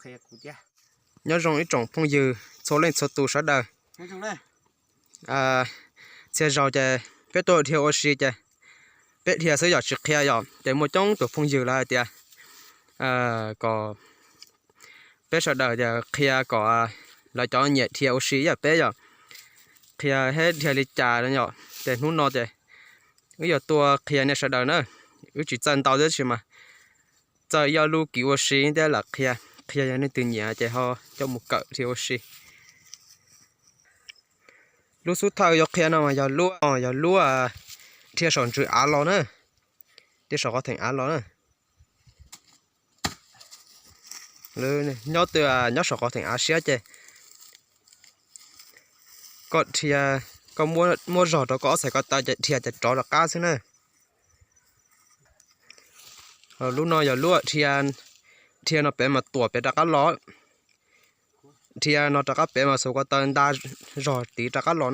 qhia kuv thiab. Nyob zoo ib tsoom phooj ywg txhua leej txhua tus sawv daws. Txhia zaus ces peb tuaj dhia ua si ces peb dhia xwb yom, tsis qhia yom, ces muaj coob tus phooj ywg lawv hais tias kom peb sawv daws qhia kom lawv cov nyiam dhia ua si ib yam peb yom, qhia thiab dhia li cas no yom. Ces hnub no ces wb yuav tuaj qhia nej sawv daws na, wb tsis txawj ntau tab sis mas txawj ib ob lub kis ua si thiab lam qhia, qhia yog leej twg nyiam ces ho coj mus kawm dhia ua si. Lub xub thawj yuav qhia no mas yog lub, yog lub dhia saum ntsws av los na, dhia saum qhov theem av los na. Nyob twg nyob saum qhov theem av siab ces koj dhia, koj muab zog rau koj ob txhais ko taw ces dhia ces rov rov qab xwb na. Lub no yog lub dhia, dhia no pem mas tuam pem rov qab los, dhia no rov qab pem mas xuas ko taw nta zog tid rov qab los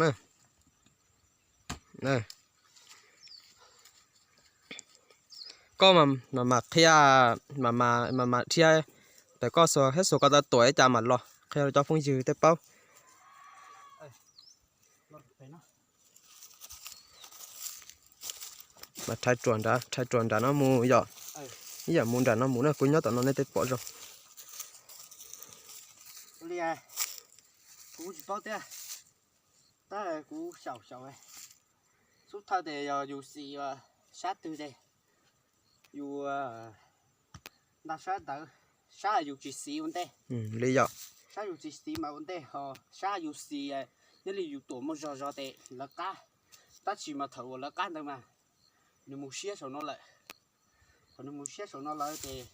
na. Koj mam mam qhia, mam mam dhia, tawm koj xuas thiab xuas ko taw tuam ib cas mam los qhia rau cov phooj ywg tej paub. Mas rhais ruam nrad, rhais ruam nram no mus yom. Ib yam mus nram no mus na, kuv nyob tom no nej tej pom zoo. Kuv tsis paub thiab, tab kuv xyaum xyaum. Xub thawj ces yog yus xis sab twg ces yus nta sab ntawd, sab yus tsis xis ua ntej. Li yom, sab yus tsis xis mas ua ntej ho sab yus xis, nyob li yus tuam muaj zog zog ces lawv qab, tab sis mas thaum uas lawv qab ntawd mas nws mus siab saum no lawm. Thaum nws mus siab saum no lawm ces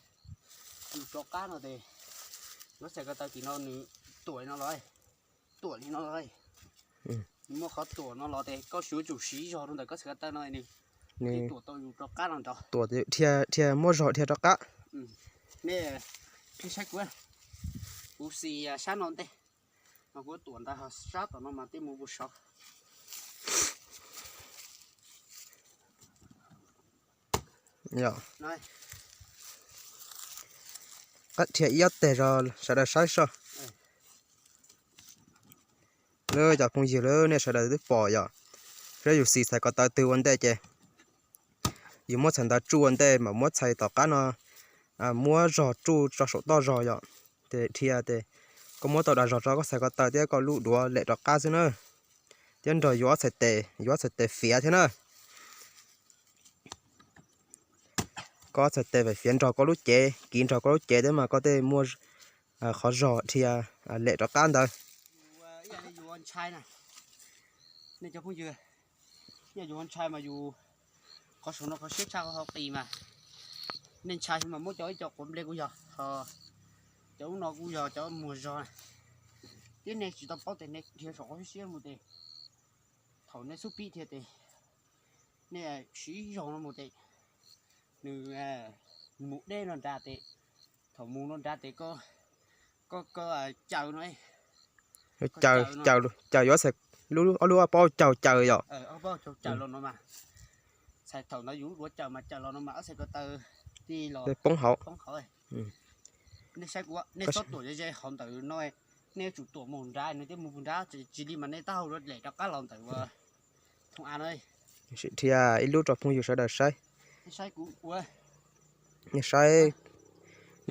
yus rov qab no ces yuav txhais ko taw tim no nws tuam li no los, tuam li no los. Nws muaj qhov tuam no los ces koj yuav tsum siv zog rau ntawm koj txhais ko taw no nws tuam tau yus rov qab no nrov. Tuam dhia, dhia muab zog dhia rov qab. Nej saib kuv, kuv xis sab no ntej, mas kuv tuam ntawd ho sab tom no mas tej mus puas saud. Qab dhia ib ob teg rau sawv daws saib soj. Lawv cov phooj ywg lawv nej sawv daws twb pom yom, saib yus xis txhais ko taw twg ua ntej ces yus muab txhais ntawd tsuj ua ntej mas muab txhais tom qab no, muab zog tsuj tso saum toj zog yom. Ces dhia ces koj muab tau dav zog rau koj txhais ko taw thiab koj lub duav lem rov qab xwb na. Thiab nrog yus ob txhais tes, yus ob txhais tes fiav thiab na. Koj ob txhais tes fiav nrog koj lub cev, kiv nrog koj lub cev thiab mas koj tej muaj qhov zog dhia lem rov qab ntawd. Nej cov phooj ywg, yog yus ntshai mas yus, qhov saum no qhov siab tshaj qhov qis mas, nej ntshai mas muab cov ib co quav nplej kuj yog, cov ub no kuj yog cov muag zog na. Thiab nej tsis tau paub tias nej dhia saum qhov siab mus ces thaum nej xub pib dhia ces nej siv zog no mus ces nws mus deb no nrad ces thaum mus no nrad ces koj, koj caws no, caws, caws yuav ob lub, ob lub pob caws caws yom. Caws los no mas, txhais thaum ntawd yus lub duav caws mas caws los no mas ob txhais ko taw tij los poob hauv. Nej saib kuv, nej txhob tuam ze ze hauv ntawd no, nej yuav tsum tuam mus nrad, nws thiaj mus nrad, tsis li mas nej taub hau lem rov qab los ntawd ua thooj av no. Sim dhia ib lub rau phooj ywg sawv daws saib. Nej saib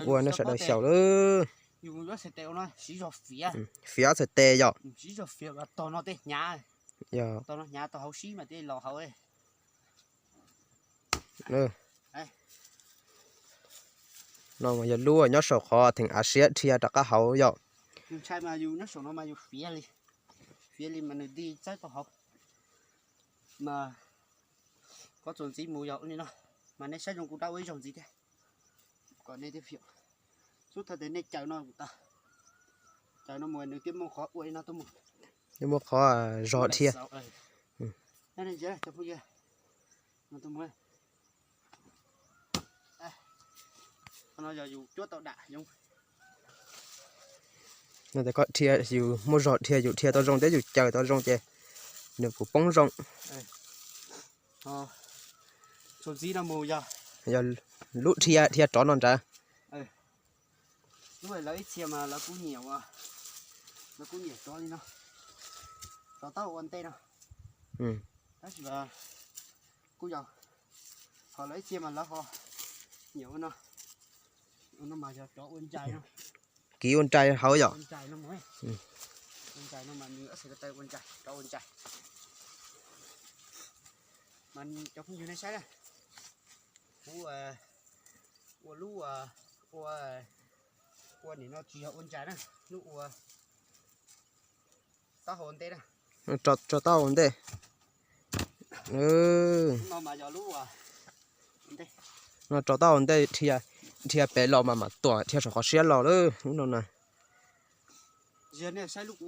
ua nej sawv daws xyaum lawm. Yus yuav txhais tes no siv zog fiav, fiav txhais tes yom. Siv zog fiav tog no tej hnyav, tog no hnyav tog hauv sib mas tej los hauv. No mas yog lub nyob saum qhov theem av siab dhia rov qab hauv yom. Yus ntshai mas yus nyob saum no mas yus fiav li, fiav li mas nws tij txawb tau hauv. Mas koj txuas ntxiv mus yog ua li no, mas nej saib zoo kuv rab ua ib zaug ntxiv thiab, kom nej thiaj fiaum. Xub thawj tes nej caws no, caws no mus nws thiaj muaj qhov ua li no tuaj mus. Thiaj muaj qhov zog dhia. No yog yus cuab tau dam yoov. Koj dhia yus muaj zog dhia yus dhia tau zoo thiab yus caws tau zoo ces nws kuj poob zoo. Txuas ntxiv no mus yog, yog lub dhia dhia rov no nrad. Lub lawv ib txhia mas lawv kuj nyiam ua, lawv kuj nyiam rov li no, rov taub hau ua ntej no. Tab sis kuj yog, ho lawv ib txhia mas lawv ho nyiam ua no, ua no mas yog rov ua ntsais no. Kiv ua ntsais hauv yom. Ua ntsais no mas, ua ntsais no mas nws ob txhais ko taw ua ntsais, rov ua ntsais. Mas cov phooj ywg nej saib na, kuv ua lub ua, ua nim no tsis yog ua ntsais na, lub ua taub hau ntej na. Rau taub hau ntej. No rau taub hau ntej, dhia pem los mas mam tuam dhia saum qhov siab los lawm lub no na. Dhia lub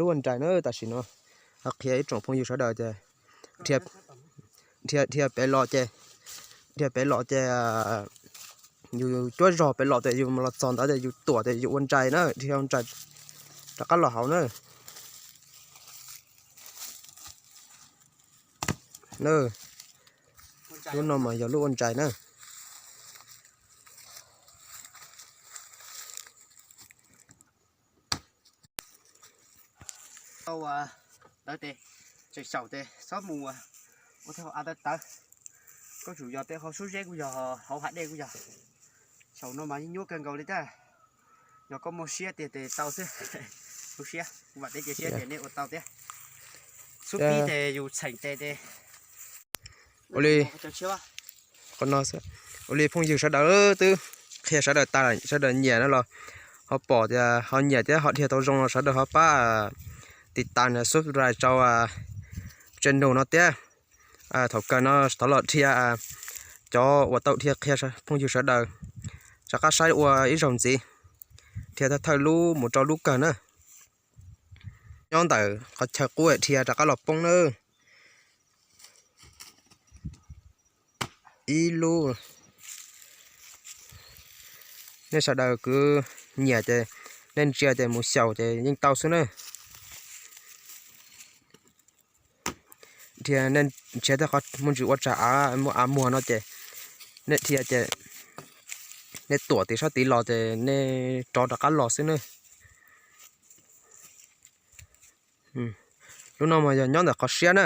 ua ntsais na, tam sim no qhia ib tsoom phooj ywg sawv daws tias dhia pem los ces, dhia pem los ces yus cuab zog pem los tias yus los txog ntawd tias yus tuam tias yus ua ntsais na, dhia ua ntsais rov qab los hauv na. Lub no mas yog lub ua ntsais na. Tau ntawd ces tseem xyaum ces txhob mus ua tej hauv av tawv tawv. Koj tsum yog tej hauv suab zeb kuj yog, hauv hav dej kuj yog. Xyaum no mas yeej nyuaj kawg nkaus li thiab. Yog koj muaj siab tiag ces tau xwb. Muaj siab, kuv vam thiab cia siab tias nej ua tau thiab. Xub pib ces yus txheem tes ces ua li, ua li phooj ywg sawv daws twb qhia sawv daws tas, sawv daws nyiam no los ho pom tias ho nyiam thiab ho dhia tau zoo los sawv daws ho pab tiv tas subscribe rau channel no thiab. Thaum kawg no thov los dhia cov uas tau dhia qhia phooj ywg sawv daws rov qab saib ua ib zaug ntxiv, dhia thawj thawj lub mus rau lub kawg na. Nyob ntawm qhov chaw qub dhia rov qab los poob na. Ib lub, nej sawv daws kwv nyiam ces nej ntsia ces mus xyaum ces yeej tau xwb na. Dhia nej nrhiav tej qhov muaj ntsis ua tsag av, muaj av muag no ces nej dhia ces nej tuam tim sab tid los ces nej rov rov qab los xwb na. Lub no mas yog nyob ntawm qhov siab na,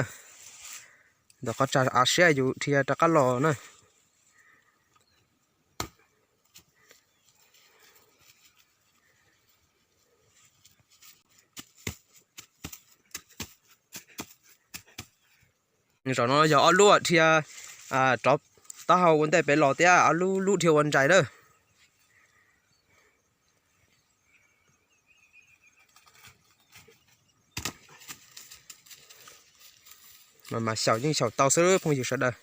ntawm qhov tsag av siab yus dhia rov qab los na. Zaum no yog ob lub dhia rov taub hau ua ntej pem los thiab ob lub lub dhia ua ntsais na. Mas mas xyaum yeej xyaum tau xwb phooj ywg sawv daws.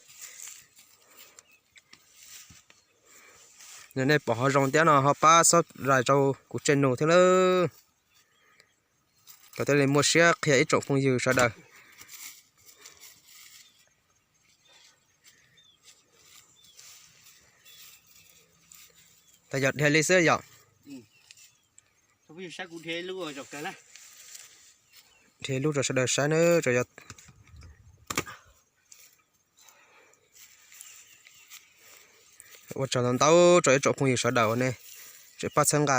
Yog nej pom ho zoo thiab no ho pab subscribe rau kuv channel thiab lawm, kom thiaj li muaj siab qhia ib tsoom phooj ywg sawv daws. Tas yog dhia li xwb yom. Dhia lub rau sawv daws saib na. Ua tsaug ntau ntau rau ib tsoom phooj ywg sawv daws uas nej tseem pab txhawb nqa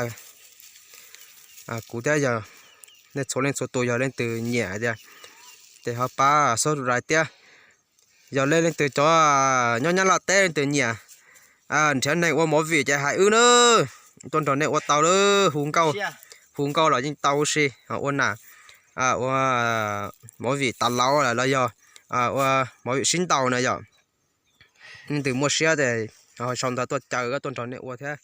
kuv thiab, yog nej txhua leej txhua tus yog leej twg nyiam tias ces ho pab subscribe thiab. Yog leej leej twg cov nyob Nyab Laj teb leej twg nyiam nrhiav neeg ua movie ces hais wb na, tuaj nrog nej ua tau lawm. Hu nkauj, hu nkauj los yeej tau si, ua nam, ua movie tas laus los yog ua movie sib ntaus na yom. Leej twg muaj siab ces sau ntawv tuaj caw tuaj nrog nej ua thiab.